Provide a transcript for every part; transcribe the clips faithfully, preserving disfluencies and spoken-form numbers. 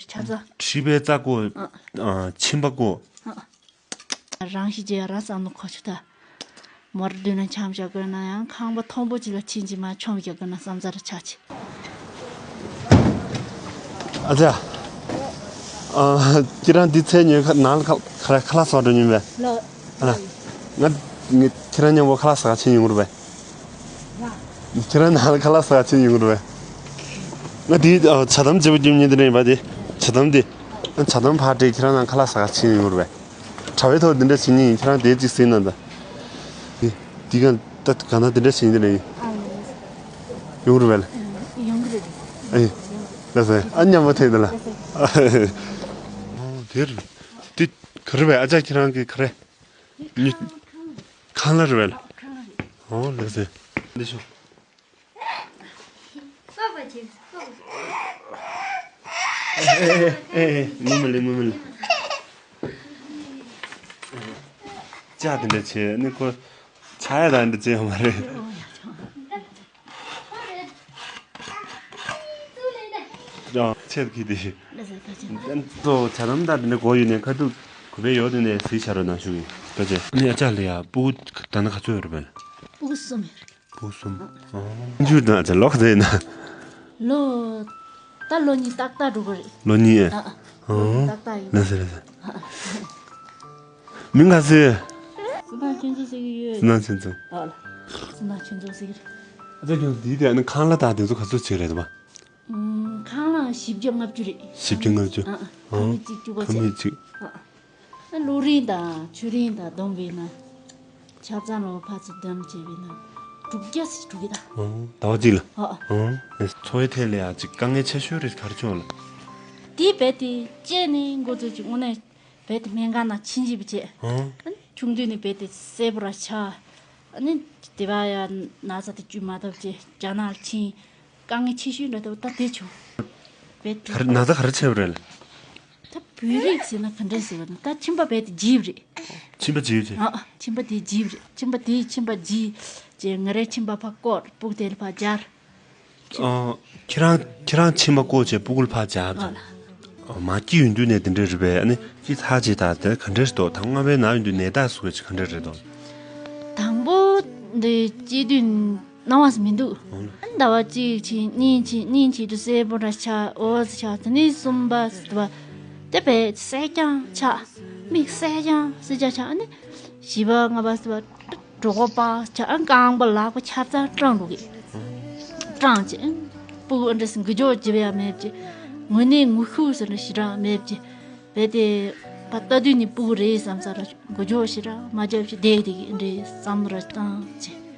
ཆ་ཚང་། མཁྲིས་པའི་རྩ་བཀོག་ཨ། ཨ། མཆིན་པ་བཀོག་ཨ། རང་ཤི་རྗེས་རང་བསམ་བློ་འཁོར་ཆོག་ད། མོར་མདུན་ན་འཆམ་བཞག་དགོས་ན་ཡང་ཁང་པ་མཐོན་པོ་ཅིག་ལ་ཕྱིན་ཅིག་མ་འཆམ་བཞག་དགོས་ན་བསམ་ཚར་ཆག་ཅིག་ཨ་ཅག་ཨ། ཁྱེད་རང་འདི་ཚད་ཉོས་ཁ་ནང་ལ་ཁ་ཁ་ཁ་ལག་ཟ་འགྲོ་མྱོང་བས། ལོ། ཨ་ལ། ང་ང་ཁྱེད་རང་མཉམ་པོ་ཁ་ལག་ཟ་ག་ཕྱིན་ཡོང་རུ་བས། ཁྱེད་རང་ནང་ལ་ཁ་ལག་ཟ་ག་ཕྱིན་ཡོང་རུ་བས། ང་འདི་ཨ། ཇ་དམ་བརྗེ་པོ་རྒྱུ་ཉིན་དེ་རེད་པ་དེ། ཇ་དམ་དེ། ཇ་དམ་ཕར་སྤྲད་ཁྱེད་རང་ནང་ཁ་ལག་ཟ་ག་ཕྱིན་ཡོང་རུ་བས། དྲ་བའི་ཐོག་འདི་འདྲ་བྱེད་ཉིན་ཁྱེད་རང་དེ་གཅིག་ཟིན་ན་ད། འདི་འདི་ག་ད་ག་ན་འདི་འདྲ་བྱེད་ཉིན་དེ་རེད། ཡོང་རུ་བས་ལ། ཡོང་གི་རེད། ཨེ། ལགས་སེ། ཨ་མཉམ་པོ་ཐེངས་འདི་ལ། ཨོ་དེ་རེད། འདི་ག་རེ་བས། ཨ་ཅག་ཁྱེད་རང་གི་ག་རེ། ཉི། ཁང་གླ་རེད་བས་ལ། ཨོ་ལགས་སེ། འདི་ཤོག་ཨེ་ཨེ་ཨེ། ངུ་མི་ལེ་ངུ་མི་ལེ། ཅག་དེ་འདྲ་བྱས་ནི་ཁོ་ཆག་ཡ་དང་འདྲ་བྱས་ཡོད་མ་རེད། ཡང་ཆེད་ཀྱི་དེ། ལགས་སོ་ཐུགས་རྗེ་གནང་། ཨན་ཏོ་ཇ་དམ་དང་དེ་འདྲ་གོ་ཡོད་ནས་ཁ་ཐུག་གུ་བས་ཡོད་དེ་ནས་གཟིགས་བྱ་རོགས་གནང་ཞུ་གི་ཡིན་ཐུགས་རྗེ། ནས་ཨ་ཅག་ལ་ཡ་སྤུ་གུ་ད་ནི་ག་ཚོད་ཡོད་རེད་པས། སྤུ་གུ་གསུམ་ཡོད་རེད། སྤུ་གུ་གསུམ། ཨོ། འཇུ་དང་ཨ་ཅག་ལོ་ག་ཚོད་ཡིན་ན། ལོ། ད་ལོ་གཉིས་ཏག་ཏག་འགྲོ་གི་རེད། ལོ་གཉིས། ཨ། ཨོ། ཏག་ཏག་ཡིན། ལགས་སེ་ལགས་སེ། ཨ། མིང་ག་ཚོད། བསོད་ནམས་ཆོས་མཚུངས་ཟེར་གྱི་ཡོད། བསོད་ནམས་ཆོས་མཚུངས། ཨ་ལ། བསོད་ནམས་ཆོས་མཚུངས་ཟེར་གྱི་རེད། ཨ་ཅག་ཁྱོད་འདིའི་དེ་ནི་ཁང་གླ་དང་དེ་ཚོ་ག་ཚོད་བྱེད་རེད་པ། ཨུམ། ཁང་གླ་བཞི་བརྒྱ་ལྔ་བཅུ་རེད། བཞི་བརྒྱ་ལྔ་བཅུ། ཨ་ཨ། ཁང་མིག་གཅིག་བཅུ་པ་བྱས། ཁང་མིག་གཅིག་ཨ་ཨ། ལོ་རིན་དང་ཆུ་རིན་དང་བསྡོམས་པས་ན། ཆ་ཚང་ལོ་ཕར་ཚུར་བསྡོམས་བྱས་པས་ན། དྲུག་བརྒྱ་ཟིག་འགྲོ་གི་ད། ཨོ། ཟླ་བ་གཅིག་ལ། ཨ་ཨ། ཨོ། འཚོ་བའི་ཐད་ལ་ཡ་ཅིག་དཀའ་ངལ་ཆེ་ཤོས་རེད་ག་རེ་བྱུང་ལ། དེའི་བལ་དེ་བཅད་ནས་འགོ་ཚུགས་ཀྱི་དངོས་གནས། བལ་དེ་སྨན་ཁང་ནང་ཕྱིན་ཅི་བྱས། ཨང་། ཨ་ནི་ཆུང་དུས་ནས་བལ་དེ་གསལ་པོ་ར་ཆགས། ཨ་ནི་དེ་བ་ཡ་ན་ཚ་དེ་བཅོས་མ་ཐུབ་བྱས་རྒྱ་ནག་ལ་ཕྱིན། དཀའ་ངལ་ཆེ་ཤོས་འདྲ་ཐུབ་ད་དེ་བྱུང་། བལ་དེ་ག་རེ་ན་ཚ་ག་རེ་ཆེ་བ་རེད་ལ། ད་བོད་རིགས་ཟེར་ན་ག་འདྲ་ཟེར་བ་ན་ད་མཆིན་པ་བལ་དེ་འཇིབ་རེད། མཆིན་པ་འཇིབ་བྱས། ཨ་ཨ་མཆིན་པ་དེ་འཇིབ་རེད། མཆིན་པ་དེ་མཆིན་པ་འཇིབ་བྱས་ང་རའི་མཆིན་པ་ཕར་བཀོག་སྤུ་གུ་དེ་ལ་ཕར་སྦྱར། ཨ། ཁྱེད་རང་ཁྱེད་རང་མཆིལ་མ་བཀོག་བྱས་སྤུ་གུ་ལ་ཕར་སྦྱར་ཨ་དང་། ལ། ཨ། མ་སྐྱེས་ཡོང་དུས་ནས་དེ་འདྲ་རེད་པས། ཨ་ནི་སྐྱེས་ཚར་རྗེས་ད་དེ་ག་འདྲ་རེད་འདུག་ད་སྔ་མའི་ནང་ཡོང་དུས་ནད་རྟགས་བཟོ་བའི་ཆེད་ག་འདྲ་རེད་འདུག་དང་པོ་འདི་སྐྱེས་དུས་སྣང་བ་ཟིག་མི་འདུག་ཨ་ནི་ཟླ་བ་གཅིག་ཕྱིན་གཉིས་ཕྱིན་གཉིས་ཕྱིན་དུས་སེར་པོ་འདྲ་ཆགས། འོ་ཟིག་ཆགས། དེ་ནས་གསུམ་པ་ཟིག་དུ་བ་དེ་བས་སེར་རྐྱང་ཆགས། མིག་སེར་རྐྱང་སེར་རྐྱང་ཆགས། ཨ་ནི་བཞི་པ་ལྔ་པ་ཟིག་དུ་བ། གྲོད་ཁོག་པགས་ཆགས། ཨ་རྐང་པ་ལག་པ་ཆ་ཚང་སྐྲངས་འགྲོ་གི། སྐྲངས་བྱས། ཨ། སྤུ་གུ་འདྲ་སེ་འགུལ་སྐྱོད་བྱེད་ཡ་མེད་བྱས། ངུ་ནས་ངུ་ཤུགས་ཟེར་ན་ཞེ་དྲག་མེད་བྱས། བས་དེ་ཕར་ལྟ་དུས་ནི་སྤུ་གུ་རེད་བསམ་ས་ར་འགུལ་སྐྱོད་ཞེ་དྲག་མ་བརྒྱབ་བྱས་བསྡད་བསྡད་ཀྱི་འདྲ་བསམ་ར་བཏང་བྱས།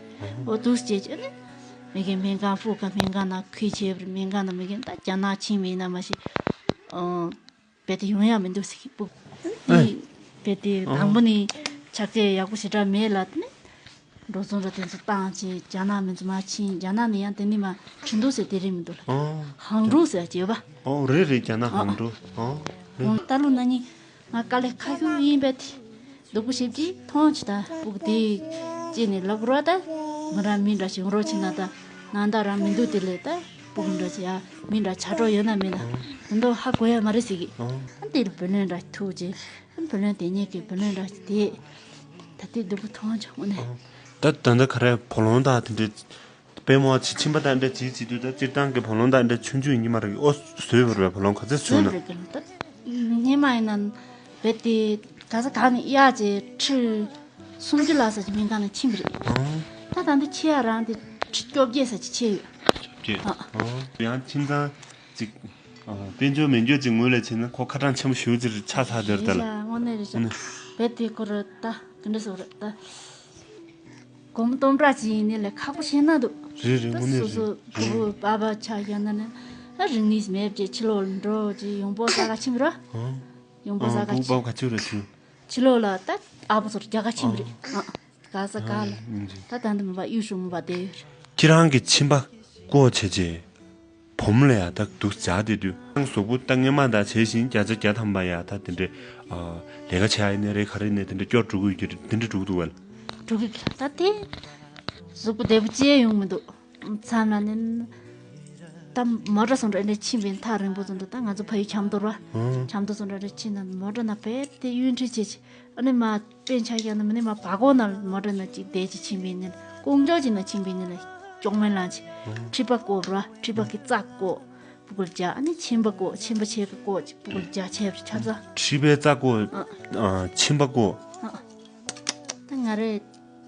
འོ་འདུག་སེ་བྱས་བྱས་ནས་མི་རྒན་སྨན་ཁང་ཕུག་ཁ་སྨན་ཁང་ནང་ཁུལ་བྱས་པར་སྨན་ཁང་ནང་མི་རྒན་ད་རྒྱ་ནག་ཕྱིན་པ་ཡིན་ན་མ་ཤེས། ཨོ། རྦད་དེ་ཡོང་ཡ་མི་འདུག་ཟེར་གི་སྤུ་གུ། ཨེ། དེ་རྦད་དེ་ཨ། དང་པོ་ནས་ཕྱག་འཚལ་ཡག་པོ་ཞེ་དྲག་མེད་ལ། དེ་ནས་འགྲོ་སོང་ར་དེ་ཚོ་བཏང་བྱས་རྒྱ་ནག་མི་ཚོ་མར་ཕྱིན། རྒྱ་ནག་ནས་ཡང་དེ་ནས་མར་ཁྲིན་ཏུའུ་ཟེར་དེ་རིང་མི་འདུག་ལ། ཨ། ཧང་ཀྲོའུ་ཟེར་ཡ་ཅིག་ཡོད་པ། ཨོ་རེད་རེད། རྒྱ་ནག་ཧང་ཀྲོའུ། ཨོ་རེད། ད་ལོ་ན་ནིང་ང་དཀའ་ལས་ཁག་ཤོས་ཡིན་པས་དེ། སྡུག་པོ་ཞེ་པོ་ཅིག་མཐོང་བྱས། ད་སྤུ་གུ་དེ་ཅིག་ནས་ལབ་རོགས། ད་ང་རང་མི་འདྲ་ཞིག་ཡོང་རོགས་བྱས་ན། ད་ནང་ད་རང་མི་འདུག་དེ་ལས་ད་སྤུ་གུ་འདྲ་ཞིག་ཡ་མི་འདྲ་ཆ་འགྲོ་ཡོད་ན་མེད་ན་དེ་འདྲ་ཧ་གོ་ཡ་མ་རེད་ཟེར་གི། ཨ་དེ་ལ་བུ་ལོན་འདྲ་ཐུག་རྗེས་བུ་ལོན་དེ་ཉིད་ཀྱི་བུ་ལོན་འདྲ་ཞིག་དེ་ད་དེ་སྡུག་པོ་མཐོང་བྱས་དངོས་གནས། ད་ད་ལྟ་ག་རེ་བུ་ལོན་དང་དེ་འདྲའི་དཔེ་མོ་ཆེ་མཆིན་པ་དང་འདྲ་བྱེད་བྱེད་དུས། ད་སྤྱིར་བཏང་གི་བུ་ལོན་དང་འདྲ་ཆུང་ཆུང་ཡིན་གྱི་མ་རེད། ཨོ་བཟོས་པ་རེད། བུ་ལོན་ག་ཚོད་བཟོས་ན། བཟོས་རེད་གི་ལ། ད་སྔོན་མ་ཡིན་ན་བས་དེ་ག་ས་ག་ནས་གཡར་བྱས་ཁྲི་སུམ་ཅུ་ལ་ས་ཅིག་སྨན་ཁང་ནང་ཕྱིན་པ་རེད། ཨང་། ད་ད་འདི་ཕྱི་ཡ་རང་དེ་ཁྲི་བཅོ་བརྒྱད་ས་ཅིག་ཕྱིན་ཡོད། བཅོ་བརྒྱད། ཨ། ཨང་། ཡང་ཁྱིམ་ཚང་ཅིག་ཨ། དཔལ་འབྱོར་མེད་འགྱོ་ཅིག་ངོས་ལ་བྱས་ན་ཁོ་ཁ་གྲངས་ཆེན་པོ་ཞེ་པོ་ཅིག་ཆགས་ཚར་དེར་ད་ལ། རེད་ལ། དངོས་གནས་རེད་ཤག་དངོས་གནས། བས་དེ་ཁོ་ར་ད་ག་འདྲ་ཟེར་ར་ད། སྒོར་མོ་སྟོང་ཕྲག་ཅིག་ཡིན་ནའི་ལས་ཁག་པོ་ཤེས་ན་འདུག་རེད་རེད། ད་དངོས་གནས་སོ་སོ་རེད། ཕྲུ་གུ་རེད། པ་ཕ་ཆགས་བཞག་ན་ནི་ཨ་རིག་གནས་མེད་བྱས་ཕྱི་ལོགས་ལ་འགྲོ་བྱས་ཡོང་འབབ་བཟའ་ག་ཕྱིན་པ་རེད། ཨང་། ཡོང་འབབ་ཨང་། བཟའ་ག་སྤུ་གུ་ཕྱིན། པ་ག་ཚོད་རེད་ཕྱིན། ཕྱི་ལོགས་ལ་ད་ཨ་ཕོ་ཚོར་རྒྱག་ག་ཕྱིན་པ་རེད། ཨང་། ཨ། ག་ས་ག་ལ། ཨང་། ད་ད་འདི་མ་པ་གཡུ་ཤོག་མ་པ་དེ། ཁྱེད་རང་གི་མཆིན་པ་བཀོག་བྱས་རྗེས། བུ་མོ་ལ་ཡ་ད་འདུག་སྦྱར་བསྡད་དུས། ཁྱེད་རང་གཟུགས་པོ་ད་སྔོན་མ་དང་བྱས་བཞིན་བརྒྱ་ཆ་བརྒྱ་ཐམ་པ་ཡ་ད་དེ་འདྲའི། ཨ། ལས་ཀ་བྱེད་ཡ་ཡིན་ནའི་རེད། ག་རེ་ཡིན་ནའི་དེ་འདྲ་སྐྱོ་འགྲོ་གི་ཡོད་ཀྱི་རེད། དེ་འདྲ་འགྲོ་གི་འདུག་བ་ལ། འགྲོ་གི་ད་དེ། གཟུགས་པོ་བདེ་པོ་ཅི་ཡང་ཡོང་མི་འདུག་མཚམས་ལ་ནི། ད་མོ་ཊ་སོང་འདྲ་འདྲ་ཕྱིན་པའི་ཐག་རིང་པོ་སོང་འདྲ། ད་ང་ཚོ་ཕ་ཡུལ་ཆབ་མདོ་ར། ཨང་། ཆབ་མདོ་སོང་འདྲ་འདྲ་ཕྱིན་ན་མོ་ཊ་ནང་བས་དེ་གཡུལ་འགྲན་བྱེད་ཅིག་ཨ་ནི་མ་དཔེ་ཆ་བཞག་ན་མི་ནི་མ་བ་གོ་ན་མོ་ཊ་ནང་ཅིག་བསྡད་ཅིག་ཕྱིན་པའི་ནི་ལ་ཀོང་ཇོ་ཅིག་ནང་ཕྱིན་པའི་ནི་ལ་ཅོག་མེ་ལང་ཅིག་ཨང་། མཁྲིས་པ་བཀོག་ར། མཁྲིས་པ་གི་རྩ་བཀོག་སྤུ་གུར་རྒྱག་ཨ་ནི་མཆིན་པ་བཀོག་མཆིན་པ་ཆེ་གི་བཀོག་ཅིག་སྤུ་གུར་རྒྱག་ཆེ་བ་ཆ་ཚང་། མཁྲིས་པའི་རྩ་བཀོག་ཨ། ཨ། མཆིན་པ་བཀོག་ཨ། ད་ང་རེ་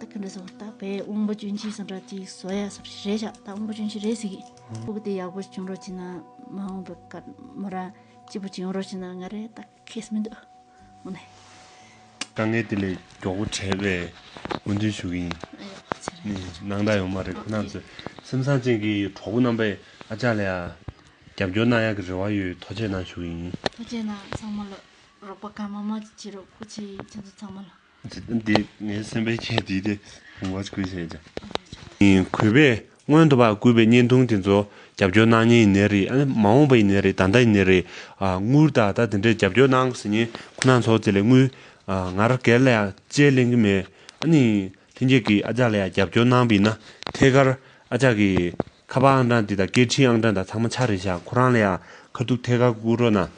ད་ག་འདྲ་སོང་ད་བས་དབང་པོ་སྐྱོན་ཅན་སོང་འདྲ་ཅིག་བཟོ་ཡ་སོང་རེད་ཤག་ད་དབང་པོ་སྐྱོན་ཅན་རེད་ཟེར་གི་སྤུ་གུ་དེ་ཡག་པོ་བྱུང་རོགས་བྱེད་ན་མ་འོངས་པའི་ཀ་མོ་རང་སྐྱིད་པོ་བྱུང་རོགས་བྱེད་ན་ང་རེ་ད་ཁེས་མི་འདུག་དངོས་གནས། དཀའ་ངལ་དེ་ལས་མགྱོགས་པོ་བྲལ་བའི་སྨོན་འདུན་ཞུ་གི་ཡིན། ཨ་ཡོ་ཚེ་རིང་ནི་སྣང་དག་ཡོད་མ་རེད། ཁོ་རང་ཚོ་སེམས་བཟང་ཅན་གྱི་གྲོགས་པོ་རྣམ་པས་ཨ་ཅག་ལ་ཡ་རྒྱབ་སྐྱོར་གནང་ཡག་གི་རེ་བ་ཡོད། ཐུགས་རྗེ་གནང་ཞུ་གི་ཡིན། ཐུགས་རྗེ་གནང་ཚང་མ་ལ་རོགས་པ་གང་མང་མང་ཅིག་བྱེད་རོགས་སྐུ་མཁྱེན་ཁྱེད་ཚོ་ཚང་མ་ལ། འདི་ངའི་སེམས་པའི་ཁྱེད་འདི་དེ་ཧུང་བ་ཀུ་ཤེ་ཅ། ཡིན་གུས་པས་སྔོན་དུ་བ་བསྐུལ་བའི་བརྙན་ཐུང་དེ་ཚོ་རྒྱབ་སྐྱོར་གནང་མཁན་ཡིན་ནའི་རེད། ཨ་ནི་མ་འོངས་པ་ཡིན་ནའི་རེད། ད་ལྟ་ཡིན་ནའི་རེད། ཨ་དངུལ་དང་ད་དེ་འདྲའི་རྒྱབ་སྐྱོར་གནང་ཟེར་མཁན་ཁོ་རང་ཚོ་དེ་ལས་དངུལ་ཨ་ང་རང་སྒེར་ལ་ཡང་ཅེས་ལེན་གི་མེད། ཨ་ནི་ལྷན་རྒྱས་ཀྱིས་ཨ་ཅག་ལ་ཡང་རྒྱབ་སྐྱོར་གནང་བ་ཡིན་ན་ཐད་ཀར་ཨ་ཅག་གི་ཁ་པར་ཨང་གྲངས་འདི་དང་སྐད་འཕྲིན་ཨང་གྲངས་དང་ཚང་མ་ཆགས་རེད་ཤག་ཁོ་རང་ལ་ཡང་ཁ་ཐུག་ཐད་ཀར་བསྐུར་རོགས་གནང་།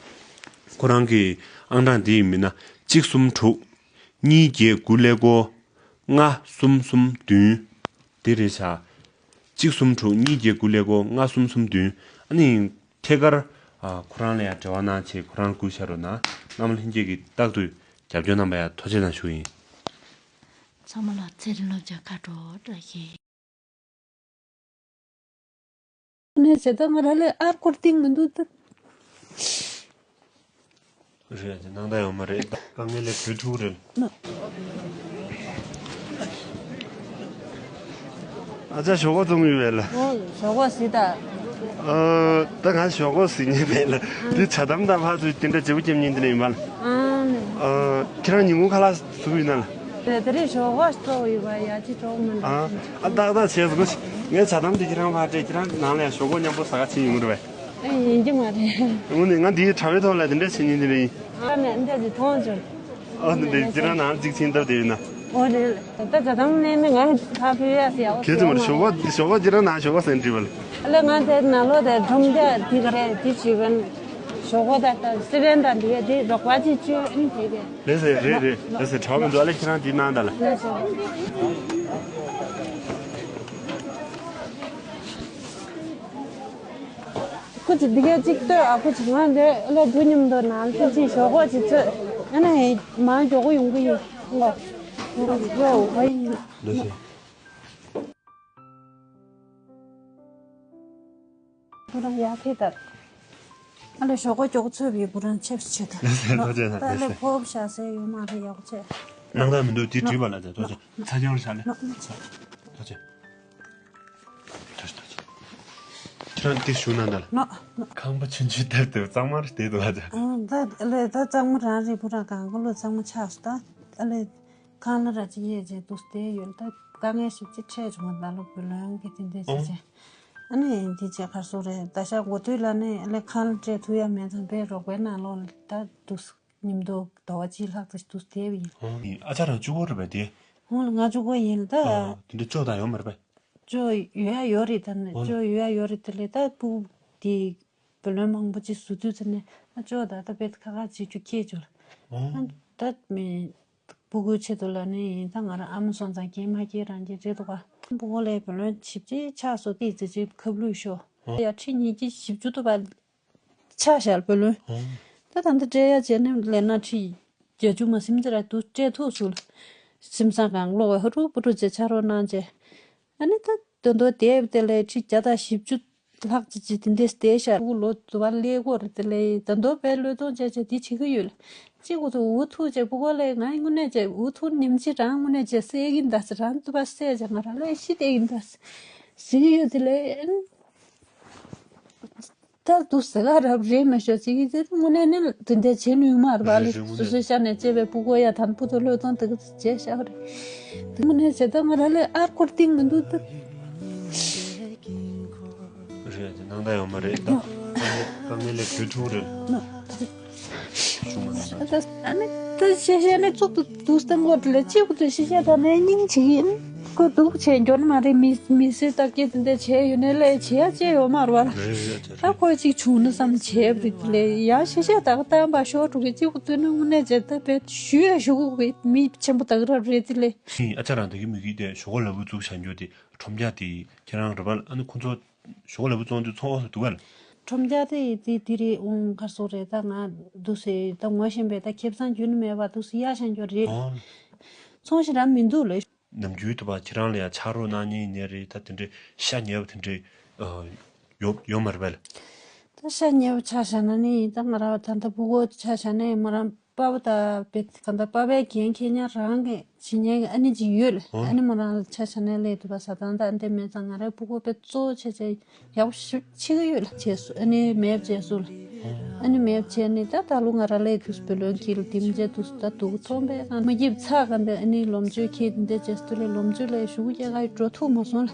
ཁོ་རང་གི་ཨང་གྲངས་འདི་ཡིན་མིན་ན་གཅིག་གསུམ་དྲུག་གཉིས་བརྒྱད་དགུ་ཀླད་ཀོར་ལྔ་གསུམ་གསུམ་བདུན། དེ་རེད་ཤག་གཅིག་གསུམ་དྲུག་གཉིས་བརྒྱད་དགུ་ཀླད་ཀོར་ལྔ་གསུམ་གསུམ་བདུན། ཨ་ནི་ཐད་ཀར་ཨ་ཁོ་རང་ལ་ཡང་འབྲེལ་བ་གནང་བྱས་ཁོ་རང་ལ་བསྐུར་བཞག་རོགས་གནང་། རྣམ་པ་ལྷན་རྒྱས་ཀྱིས་རྟག་ཏུ་རྒྱབ་སྐྱོར་གནང་བ་ཡང་ཐུགས་རྗེ་གནང་ཞུ་ཡིན། ཚང་མ་ལ་ཚེ་རིང་སློབ་སྦྱོང་ཁ་དྲོ་བཀྲ་ཤིས། ནས་བྱེད་ད་ང་ར་ལས་ཨར་སྐོར་ཏིང་མི་འདུག་ད། རེད་དེ་སྣང་དག་ཡོད་མ་རེད། དཀའ་ངལ་ལས་བུད་ཐུག་རེད། ཨ་ཅག་ཞོགས་པ་བཙོང་ཡོད་པས་ལ། ཨོ་ཞོགས་པ་ཟིག་ད། ཨ་ད་ང་ཞོགས་པ་ཟིག་ཉེ་པས་ལ། འདི་ཇ་དམ་དང་ཕར་ཚུར་དེ་འདྲ་བརྗེ་པོ་རྒྱབ་ཉིན་དེ་ནས་ཡིན་པ་ལ། ཨ་ནི། ཨ་ཁྱེད་རང་ཉིན་གུང་ཁ་ལག་བཟོ་གི་ཡོད་ན་ལ། དེ་དེ་རིང་ཞོགས་པ་སྤྲོ་ཡོད་པ་ཡ་ཅི་སྤྲོ་མི་འདུག་ཨ་ཨ་ཏག་ཏག་བྱས་སོང་། ངས་ཇ་དམ་དེ་ཁྱེད་རང་ཕར་སྤྲད། ཁྱེད་རང་ནང་ལ་ཡ་ཞོགས་པ་མཉམ་པོ་ཟ་ག་ཕྱིན་ཡོང་རེད་པས། ཨེ་ཡིན་གྱི་མ་རེད། དངོས་གནས་ང་འདིའི་དྲ་བའི་ཐོག་ལ་དེ་འདྲ་བྱེད་ཉིན་དེ་རེད་ཡིན། ཨ་ནི་འདྲ་ཅིག་མཐོང་བྱུང་། ཨ་ནི་འདྲ་ཁྱེད་རང་ནང་གཅིག་ཕྱིན་སྟབས་དེ་ཡིན་ན། ཨོ་རེད། ད་ཇ་དམ་ནས་ནི་ང་ཕ་ཕུལ་ཡ་ཟེར་ཡ་ཨོ་གལ་ཏེ་མ་རེད། ཞོགས་པ་ཞོགས་པ་ཁྱེད་རང་ནང་ཞོགས་པ་ཟེར་འདྲི་བ་ལ། ཨ་ལས་ང་དེ་ནང་ལོགས་དེ་སྒྲུང་དེ་དེ་ག་རེད་དེ་བྱེད་པ་ནི། ཞོགས་པ་ད་ལྟ་སི་པན་དང་འདི་ག་དེ་རོགས་པ་ཅིག་བཅོས་ཨ་ནི་དེ་གས། ལགས་སེ་རེད་རེད། ལགས་སེ་དྲ་བ་མི་འདུག་ཨ་ལས་ཁྱེད་རང་དེ་གནང་ད་ལ། ལགས་སེ། ཁོ་ཚོ་འདི་གས་གཅིག་ལྟོས་ཨ། ཁོ་ཚོ་ང་འདི་ཨ་ལས་བུ་མཉམ་དུ་ནང་ལ་ཅིག་ཞོགས་པ་ཅིག་ཚོད་ཨ་ནི་མ་མགྱོགས་པོ་ཡོང་གི་ཡིན་ལོ། ང་ཚོ་ཡོད་འོ་ཡིན། ལགས་སེ། ཁོ་རང་ཡག་ཐེ་དར། ཨ་ལས་ཞོགས་པ་མགྱོགས་ཚོད་པའི་ཁོ་རང་ཆེབ་སུ་ཆེ་དར། ལགས་སེ་ཐུགས་རྗེ་གནང་། ད་ལས་ལགས་སེ། ཕོབ་བཞག་སའི་ཡོད་མ་རེད་ཡག་ཆེ། སྣང་དག་མི་འདུག་དེ་བྲིས་པ་ལ་ད་ཐུགས་རྗེ། ཚ་རྐྱང་རུ་བཞག་ལེ། ཐུགས་རྗེ། ཐུགས་རྗེ་ཐུགས་རྗེ། ཁྱེད་རང་དེ་ཞུ་ན་ད་ལ། ཁང་པ་ཆུང་ཆུང་དེར་དེ་གཙང་མ་རེད་དེ་འདུག་ཨ་ད། ཨ་ད་ལས་ད་གཙང་མ་རང་རེད། ཁོ་རང་གང་ག་ལོ་གཙང་མ་ཆགས་སོང་ད། ཨ་ལས། ཁང་གླ་ར་ཅིག་ཡས་རྗེས་འདུག་སྟེ་ཡོད་ད། དཀའ་ངལ་ཞིག་ཅིག་འཕྲད་བྱུང་བ་ད་ལོ་བུ་ལོན་གྱི་དེ་འདྲས་ཅིག་ཨོ། བྱས། ཨ་ནི་འདི་བྱས་གར་སོང་རེད། ད་ཤག་འགོ་ཐོས་ལ་ནི་ཨ་ལས་ཁང་གླ་སྤྲད་ཐུབ་ཡ་མེད་ཙང་བའི་རོགས་པའི་ནང་ལོགས་ལ་ད་འདུག་ཉིན་ཐོ་ཟླ་བ་གཅིག་ལྷག་ཙམ་འདུག་བསྡད་པ་ཡིན། ཨོ་ཨ་ཅག་རང་གཅིག་པོ་རེད་པས་དེ། ཧོང་ལ་ང་གཅིག་པོ་ཡིན་ད། ཨོ་དེ་འདྲ་ཅོག་དང་ཡོད་མ་རེད་པས། ཅོག་ཡོད་ཡ་ཡོད་རེད་ད་ནི། ཨོ་ཅོག་ཡོད་ཡ་ཡོད་རེད་དེ་ལས་ད་སྤུ་དེ། བུ་ལོན་མང་པོ་ཅིག་བཟོ་དུས་ཚེ་ནས་ཨ་ཅོག་ད་ད་བེད་ཁ་ཁ་ཅིག་ཅུ་ཁྱེད་ཅོག་ལ། ཨོ། ཨ་ད་མི་སྤུ་གུའི་ཆེད་དུ་ལ་ནི་ཡིན་ད་ང་རང་ཨ་མ་སོང་ཙང་སྐྱེས་མ་སྐྱེས་རང་སྐྱེས་རེད་འདུག་ག་སྤུ་གུ་ལས་བུ་ལོན་ཆིབས་ཅིག་ཆགས་སོ་ཏི་ཙི་ཅིག་ཁབ་ལུད་ཤོ། ཨོ། ཡ་ཁྲི་ཉིས་ཀྱི་བཞི་བཅུ་ཐུབ་པ་ཆགས་ཤག་བུ་ལོན། ཨོ། ད་ད་འདི་སྤྲད་ཡ་བྱས་ནས་ལས་ན་ཁྲི་བརྒྱད་ཅུ་མ་ཟིན་ཙི་ར་དུ་སྤྲད་ཐུབ་སུ་ལ། སེམས་བཟང་གང་ལོག་བ་ཧུ་རུ་པུ་རུ་ཅེ་ཆ་རོགས་གནང་བྱས། ཨ་ནི་ད་དོན་དོ་དེབ་དེ་ལས་ཁྲི་བརྒྱ་དང་བཞི་བཅུ་ལྷག་ཅིག་ཅིག་དེ་འདྲས་བསྡད་ཤག་སྤུ་གུ་ལོ་དུ་བ་ཀླད་ཀོར་དེ་ལས་ད་དོ་བས་བློས་གཏོང་བྱས་བྱས་དེ་བྱེད་ཀྱི་ཡོད་ལ། གཅིག་པུ་དུ་འུ་ཐུག་བྱས་སྤུ་གུ་ལས་ང་དངོས་གནས་བྱས་འུ་ཐུག་ནིམ་ཅི་རང་དངོས་གནས་བྱས་བསད་ཀྱིན་ད་ཟེར་རང་དུ་བ་བསད་བྱས་ང་རང་ལས་ཤི་བསྡད་ཀྱིན་ད་ཟེར་གྱི་ཡོད་དེ་ལས། ད་དུ་ཟེར་ག་རབ་རེད་མ་ཤོག་ཅིག་གིས་དེ་དངོས་གནས་ནི་དེ་འདྲ་བྱེད་ནུས་མ་རེད་པ་ལེ། རེད་རེད། སོ་སོའི་ཤ་ནས་བཅད་པའི་སྤུ་གུ་ཡ་དམ་བུ་དུ་བློས་གཏོང་དེ་ག་བྱས་ཤག་རེད། དེ་དངོས་གནས་བྱེད་ད་ང་རང་ལས་ཨར་སྐོར་ཏིང་མི་འདུག་ད། རེད་དེ་སྣང་དག་ཡོད་མ་རེད་ད། དཀའ་ངལ་ལས་བུད་ཐུབ་རེད། ཞུ་མ་ནུས་ད། ཨ་ནི་ད་ཤེས་བྱ་ནི་གཙུག་ཏུ་དུ་སྟེང་གོ་དེ་ལས་གཅིག་པུ་དུ་ཤེས་བྱ་ད་ནས་སྙིང་བྱེད་ཀྱིན། ཁོ་སྡུག་བྱས་འགྱོ་ནི་མ་རེད། མི་མི་སེར་དང་སྐད་དེ་འདྲ་བྱས་ཡོད་ནའི་ལས་བྱེད་ཡ་ཅེ་ཡོད་མ་རེད་བ་ལ། རེད་རེད་རེད། ད་ཁོ་གཅིག་བྱུང་ན་བསམ་བྱས་པ་རེད། དེ་ལས་ཡ་ཤེས་བྱས་ད་ག་ལྟ་བ་ཤོར་འགྲོ་གི་གཅིག་པུ་བཏོན་ན་དངོས་གནས་བྱས་ད་བས་ཞུ་ཡ་ཞུ་གི་མི་ཆེན་པོ་དག་རབ་རེད། དེ་ལས། ཨ་ཅག་རང་དེ་གི་མི་གི་དེ་ཞོགས་ལ་བུ་བཙུགས་བྱ་འགྱོ་དེ་ཁྲོམ་རྒྱག་དེ་ཁྱེད་རང་རེད་བ་ལ། ཨ་ནི་ཁོ་ཚོ་ཞོགས་ལ་བུ་བཙོང་དུས་ཚོང་འོག་ཏུ་འདུག་ག་ལ། ཁྲོམ་རྒྱག་དེ་དེ་དེ་རེད། འོང་གར་སོག་རེད། ད་ང་འདུག་སེ་ད་ངོ་ཤེས་པས་ད་ཁེ་བཟང་རྒྱུ་ནི་མེད་པ་འདུག་སེ་གཡར་བཞག་འགྱོ་རེད། ཨོ། ཚོང་ཞེ་དྲག་མི་འདུག་ལ། ནམ་རྒྱུན་དུ་བ་ཁྱེད་རང་ལ་ཡང་ཕྱག་རོགས་གནང་མཁན་ཡིན་ནའི་རེད། ད་དེ་འདྲའི་ཤ་ཉེ་བ་དེ་འདྲའི་ཡོད་ཡོད་མ་རེད་པས་ལ། ད་ཤ་ཉེ་བ་ཆ་བཞག་ན་ནི་ད་ང་རང་ད་ལྟ་ཕྲུ་གུ་ཆ་བཞག་ན་ཡང་མོ་རང་པ་ཕ་དང་བེད་གང་ལྟར་པ་ཕའི་འགན་འཁྱེར་མཁན་རང་གི་བྱེད་མཁན་གྱི་ཨ་ནེ་ཅིག་ཡོད་ལ། ཨ་ནེ་མོ་རང་ལ་ཆ་བཞག་ན་ལས་དུ་བ་ཟ་ཐང་ད་ཨ་འདྲ་མེད་ཙང་ང་རའི་ཕྲུ་གུ་དཔེ་གཙོ་བོ་བྱས་བྱས། ཡག་པོ་ཞིག་ཆེ་གི་ཡོད་ལ་བྱས་སོ། ཨ་ནི་མེབ་བྱས་སོ་ལ། ཨ་ནི་མེབ་བྱས་ནི་ད་ད་ལོ་ང་ར་ལས་དུས་བུ་ལོན་ཁྱི་ལ་དེམ་བྱས་དུས་ད་དུག་ཐོན་པས་ང་མ་སྐྱིབ་ཚ་ག་འདི་ཨ་ནི་ལོམ་ཅོས་ཁྱི་དེ་འདྲས་བྱས་སོ་ལས་ལོམ་ཅོས་ལས་ཞུ་གུ་རྒྱག་ག་འགྲོ་ཐུབ་མ་སོང་ལ།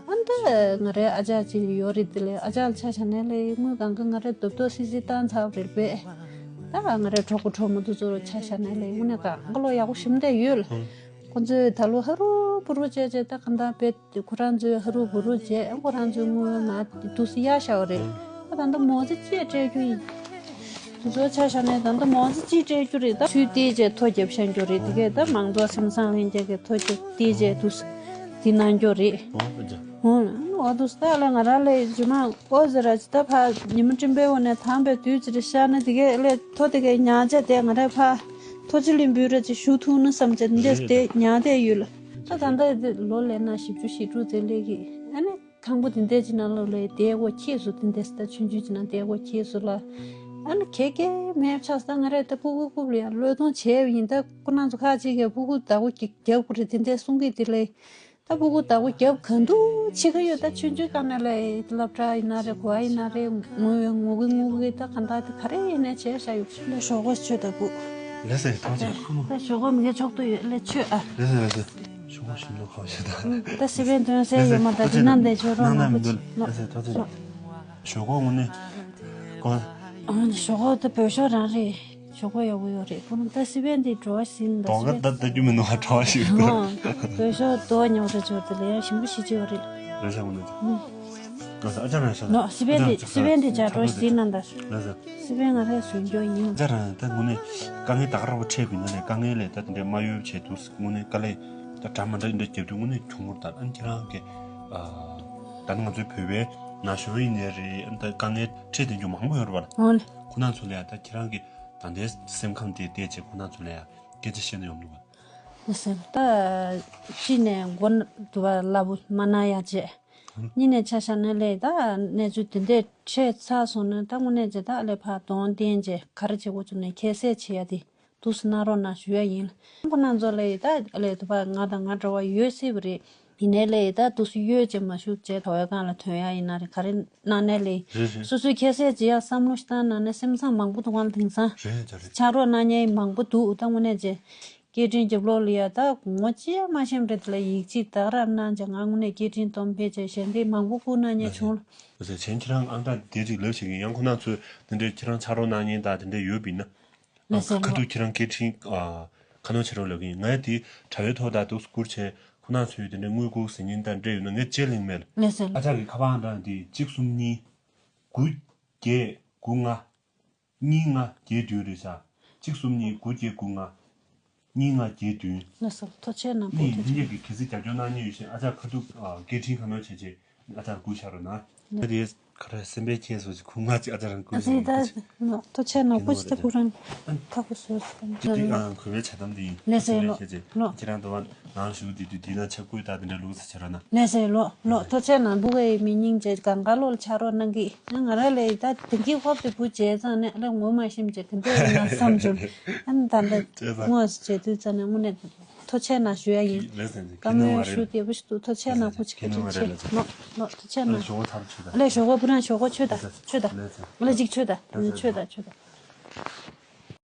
ཨ་ནི་ད་ང་རའི་ཨ་ཅག་ཅིག་ཡོད་རེད། དེ་ལས་ཨ་ཅག་ལ་ཆ་བཞག་ནས་ལས་དངུལ་གང་ག་ང་རའི་རྡོབ་རྡོབ་སི་སི་བཏང་ཚར་བ་རེད་པས། ད་ང་རའི་གྲོགས་པོ་གྲོགས་མོ་དེ་ཚོ་ཆ་བཞག་ནས་ལས་དངོས་གནས་གང་ག་ལོ་ཡག་པོ་ཞིམ་བསྡད་ཡོད་ལ། ཁོ་ཚོས་ད་ལོ་ཧ་རུ་བུ་རུ་བྱས་བྱས་ད་ག་འདྲ་བེད། ཁོ་རང་ཚོས་ཧ་རུ་བུ་རུ་བྱས། ཁོ་རང་ཚོའི་དངུལ་ང་དུས་སུ་གཡར་བཞག་པ་རེད། ད་ད་ལྟ་མོ་ཙི་ཅིག་སྤྲད་རྒྱུ་ཡིན། དུ་ཚོ་ཆ་བཞག་ནས་ད་ལྟ་མོ་ཙི་ཅིག་སྤྲད་རྒྱུ་རེད། ད་ཚུལ་དེ་བྱས་ཐོ་རྒྱབ་བཞག་རྒྱུ་རེད། དེ་གས་ད་མང་ཚོགས་སེམས་བཟང་ལྷན་རྒྱས་ཀྱི་ཐོ་རྒྱབ་དེ་བྱས་དུས་སུ་དེ་གནང་རྒྱུ་རེད། ཨོ་དུས་ད་ལ་ང་རང་ལས་ཇུ་མ་ཨོ་ཟེར་ར་ཅི་ད་ཕ་ཉི་མ་སྤྲིན་པའི་འོག་ནས་དྭངས་པའི་དུས་ཙི་རེ་ཤར་ན་དེ་གས་ལས་ཐོ་དེ་གས་ཉག་བྱས་དེ་ང་རས་ཕ། ཐོ་ཅི་ལིན་བུའི་ར་ཅིག་ཞུ་ཐུབ་ན་བསམ་བྱས་འདི་འདྲས་དེ་ཉག་བསྡད་ཡོད་ལ། ད་ད་ལྟ་འདི་ལོ་ལས་ན་བཞི་བཅུ་ཞེ་དྲུག་དེ་སླེབས་ཀྱི། ཨ་ནི་ཁང་པ་འདི་འདྲས་ཅིག་ནང་ལོགས་ལས་བསྡད་དགོས་ཁྱེད་སུ་འདི་འདྲས་ད་ཆུང་ཆུང་ཅིག་ནང་བསྡད་དགོས་ཁྱེད་སུ་ལ། ཨ་ནི་གེ་གེ་མེད་ཆགས་ད་ང་རས་ད་ཕྲུ་གུ་རྐུབ་ལ་ཡང་བློས་གཏོང་བྱས་པ་ཡིན། ད་ཁོ་རང་ཚོ་ཁ་ཅིག་གིས་ཕྲུ་གུ་བདག་པོ་རྒྱབ་དགོས་རེད་དེ་འདྲས་གསུང་གི། དེ་ལས། ད་ཕྲུ་གུ་བདག་པོ་རྒྱབ་ག་འདུག་བྱེད་ཀྱི་ཡོད། ད་ཆུང་ཆུང་སྒང་ནས་ལས་སློབ་གྲྭ་ཡིན་ན་རེད། གོ་བ་ཡིན་ན་རེད། ངུ་བའི་ངུ་གི་ངུ་གི་ད་ག་འདྲ་དེ་ག་རེ་ཡིན་ནའི་བྱས་བཞག་ཡོད། ལས་ཞོགས་པ་མཆོད་ད་བུ། ལགས་སོ་ཐང་ཆད། ད་ཞོགས་པ་མི་དགེ་མཆོག་ཏུ་ཡོད་ལས་མཆོད་ཨ། ལགས་སོ་ལགས་སོ། ཞོགས་པ་ཞིམ་ནོ་ཁ་བ་ཞེ་ད། ད་སི་པན་དོན་སེ་ཡོད་མ་ད་དེ་ནམ་དེ་ཆོས་རོགས་ནང་པོ་ཅི་ལོ། ལགས་སོ་ཐང་ཆད། ཞོགས་པ་དངོས་གནས་གོ། ཨང་ཞོགས་པ་ད་བོད་ཤོག་རང་རེད། ཞོགས་པ་ཡག་པོ་ཡོད་རེད། ཁོང་ད་སི་པན་དེ་བྲོ་བ་ཞིག་ད་སི་པན་ད་ལྟ་རྒྱུ་མི་འདུག་ཧ་བྲོ་བ་ཞིག་འདུག་བོད་ཤོག་དོ་ཉོ་རེ་ཆོར་དེ་ལས་ཡང་ཞིམ་པོ་ཞིག་ཅིག་ཡོད་རེད། རེད་ཤག་དངོས་གནས་ཀྱི། ཨ་ཅག་རང་ཤག་ལོ་སི་པན་དེ་སི་པན་དེ་ཇ་བྲོ་ཞིག་ན་ད། ལགས་སོ། སི་པན་ང་རེ་སུ་འགྱོ་ཡིན། ཨ་ཅག་རང་ད་དངོས་གནས་དཀའ་ངལ་ད་ག་རང་བ་འཕྲད་པའི་ནང་ནས་དཀའ་ངལ་ལས་ད་དེ་འདྲའི་མ་ཡོད་བྱས་འདུག་དངོས་གནས་དཀའ་ལས་ད་འདྲ་མ་འདྲ་འདྲ་རྒྱབ་དུས་དངོས་གནས་གྱོང་མོར་ད་ཨ་ཁྱེད་རང་གི། ད་ནི་ང་ཚོའི་བོད་པའི་ན་གཞོན་ཡིན་ནའི་རེད། ཨ་ནི་ད་དཀའ་ངལ་འཕྲད་བསྡད་རྒྱུ་མང་པོ་ཡོད་རེད་པ། ཨོ་ལེ། ཁོ་ན་ཚོ་ལ་ཡང་ད་ཁྱེད་རང་གི་ད་ལྟའི་སེམས་ཁམས་དེ་བལྟས་བྱས་ཁོ་ན་ཚོ་ལ་ཡང་སྐད་ཆ་བཤད་ན་ཡོང་འདུག་ག་ལགས་སོ། ད་གཅིག་ནས་མགོ་ན་དུ་བ་སླ་པོ་མ་ན་ཡ་བྱས། གཉིས་ནས་ཆ་བཞག་ན་ལས་ད་གནས་ཚུལ་དེ་འདྲས་འཕྲད་ཚར་སོང་ན་ད་དངོས་གནས་བྱས་ད་ལས་ཕར་གདོང་བསྟན་བྱས་ག་རེ་བྱེད་དགོས་བྱུང་ན་ཁྱད་བསད་བྱེད་ཡ་དེ་འདུག་སེ་གནང་རོགས་གནང་ཞུ་ཡ་ཡིན། ཁོང་རྣམ་ཚོ་ལས་ད་ལས་དུ་བ་ང་དང་ང་འདྲ་བ་ཡོད་སྲིད་པ་རེད། ཡིན་ནའི་ལས་ད་འདུག་སེ་ཡོད་ཅེས་མ་ཞུ་བྱས་དོ་བའི་སྒང་ལ་ཐོན་ཡ་ཡིན་ན་རེད། ག་རེ་གནང་ནའི་ལས། རེད་རེད། སོ་སོའི་ཁྱད་བསད་བྱེད་ཡ་བསམ་བློ་ཞིག་བཏང་ན་ནི་སེམས་བཟང་མང་པོ་འདུག་ག་ལ། དེང་སང་རེད་ད་རེད། ཕྱག་རོགས་གནང་མཁན་མང་པོ་འདུག་ད་དངོས་གནས་བྱས། སྐད་འཕྲིན་རྒྱབ་ལོགས་ལ་ཡ་ད་ངོ་ཅི་ཡང་མ་ཤེས་པ་རེད། དེ་ལ་ཡིག་ཆ་དག་རབ་གནང་བྱས་ང་དངོས་གནས་སྐད་འཕྲིན་སྟོན་ཕེབས་བྱས་ཞལ་འདེབས་མང་པོ་བསྐུར་གནང་མཁན་བྱུང་ལ། ལགས་སོ། མཁྱེན་ཁྱེད་རང་ཨང་གྲངས་དེ་ཅིག་ལབ་ཤེས་ཀྱི་ཡང་ཁོ་ན་ཚོས་དེ་འདྲའི་ཁྱེད་རང་ཕྱག་རོགས་གནང་མཁན་དང་དེ་འདྲ་ཡོད་པ་ཡིན་ན། ལགས་སོ། ཁ་ཐུག་ཁྱེད་རང་སྐད་འཕྲིན་ཁ་སྣོན་བྱེད་རོགས་ལབ་ཀྱི་ཡིན། ངས་དེ་དྲ་བའི་ཐོག་ད་འདུག་སེ་བསྐུར་བྱས་ཁོ་ན་ཚོས་དེ་འདྲའི་དངུལ་བསྐུར་ཟེར་མཁན་དང་འབྲེལ་ཡོད་ན་ངས་དཔྱད་གླེང་མེད་ལ། ལགས་སོ། ཨ་ཅག་གི་ཁ་པར་ཨང་གྲངས་དེ་གཅིག་གསུམ་གཉིས་དགུ་བརྒྱད་དགུ་ལྔ། གཉིས་ལྔ་བརྒྱད་བདུན་རེད་ཤག་གཅིག་གསུམ་གཉིས་དགུ་བརྒྱད་དགུ་ལྔ། གཉིས་ལྔ་བརྒྱད་བདུན། ལགས་སོ། ཐུགས་རྗེ་ཆེ་གནང་། ཐུགས་རྗེ་ཆེ། ནི་ཡིན་གྱི་གལ་སྲིད་རྒྱབ་སྐྱོར་གནང་མཁན་ཡོད་ཤེ་ཨ་ཅག་ཁ་ཐུག་སྐད་འཕྲིན་ཁ་སྣོན་བྱས་རྗེས་ཨ་ཅག་སྒུག་བཞག་རོགས་གནང་། ད་དེ་ག་རེ་སེམས་པའི་ཁྱེད་སོ་ཅིག་ཁུག་ང་ཅིག་ཨ་ཅག་རང་སྒུག་ཨ་ཅག་ད་ཐུགས་རྗེ་ཆེ་གནང་། སྐུ་ཅི་ད་ཁུ་ཅི་ད་ཁུ་རང་ཁ་ཁུ་སོ་སོ་དེ་དེ་ཨ་གུས་པའི་ཇ་དམ་དེ་ཡིན། ལགས་སོ། ལགས་སོ། ལོ་ཁྱེད་རང་དུ་བ་ནང་ཞུགས་དེ་དུས་དེ་ན་ཆབ་ཀོས་ད་དེ་འདྲ་ལུགས་སུ་བྱེད་རོགས་གནང་། ལགས་སོ། ལོ་ལོ་ཐུགས་རྗེ་ཆེ་གནང་། བུ་གའི་མི་སྙིང་རྗེ་གང་ག་ལོ་ལ་ཕྱག་རོགས་གནང་གི། ང་ར་ལས་ད་དེང་གི་ཧོབ་དེ་བུ་བྱས་ཙང་ནས་ཨ་ལས་ངོ་མ་ཤེས་བྱས་དེ་འདྲ་ཡིན་ན་བསམ་བྱུང་། ཨ་ནི་ད་ལྟ་དངོས་སུ་བྱས་དུས་ཙང་ནས་དངོས་གནས་ཐུགས་རྗེ་ཆེ་གནང་ཞུ་ཡ་ཡིན། ལགས་སོ། བཀའ་མོལ་ཞུ་བདེ་པོ་ཞིག་འདུག་ཐུགས་རྗེ་ཆེ་གནང་། སྐུ་མཁྱེན། ཐུགས་རྗེ་ཆེ། ལོ་ལོ་ཐུགས་རྗེ་ཆེ་གནང་། ཞོགས་པ་ཐག་ཆོད་ད། ཨ་ལས་ཞོགས་པ་བུ་རང་ཞོགས་པ་ཆོད་ད་ཆོད་ད། ལགས་སོ། ཨ་ལས་ཅིག་ཆོད་ད། ཆོད་ད་ཆོད་ད།